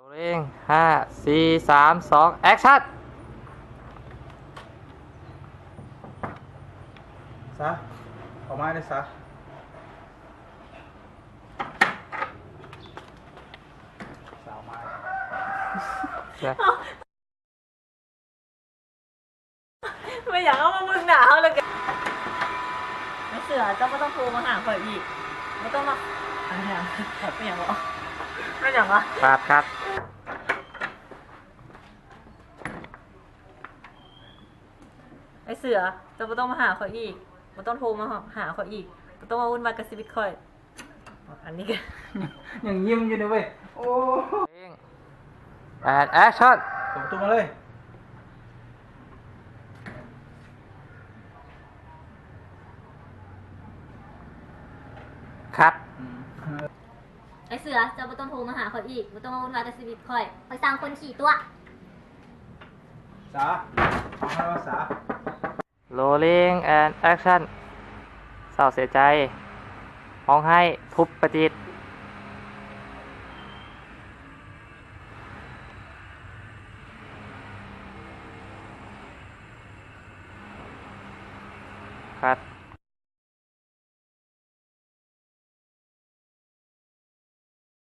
ໂຣລລິງ ຫ້າ ສີ່ ສາມ ສອງ ແອັກຊັນ! ສາ ອອກມາເດ້ສາ. ສາ ອອກມາ. ແມ່ນຫຍັງເອົາມາເບິ່ງໜ້າເຮົາແລ້ວກະ ໄອ້ເສືອ ເຈົ້າບໍ່ຕ້ອງໂທມາຫາຂ້ອຍອີກ ບໍ່ຕ້ອງມາ ແມ່ນຫຍັງ ແມ່ນຫຍັງວະ ແມ່ນຫຍັງວະ? ຄັດ ຄັດ. ໄອ້ເສືອ ເຈົ້າບໍ່ຕ້ອງມາຫາຂ້ອຍອີກ ບໍ່ຕ້ອງໂທມາຫາຂ້ອຍອີກ ບໍ່ຕ້ອງມາວຸ່ນວາຍກັບຊີວິດຂ້ອຍ. ອັນນີ້ກະຍັງຍິ້ມຢູ່ເດ້ເວີຍ. ໂອ້ ແອນແອັກຊັນ! ເປີດປະຕູມາເລີຍ. ຄັດ. ອືມ ໄອ້ເສືອ ເຈົ້າບໍ່ຕ້ອງໂທມາຫາຂ້ອຍອີກ ບໍ່ຕ້ອງມາວຸ່ນວາຍກັບຊີວິດຂ້ອຍ ຂ້ອຍຊ່າງຄົນຂີ້ຕົວະ. ສາ ເອົາໃຫ້ວ່າສາ. ໂຣລລິງ ແອນແອັກຊັນ! ເສົ້າເສຍໃຈ ຮ້ອງໄຫ້ ທຸບປະຕິດ. ຄັດ.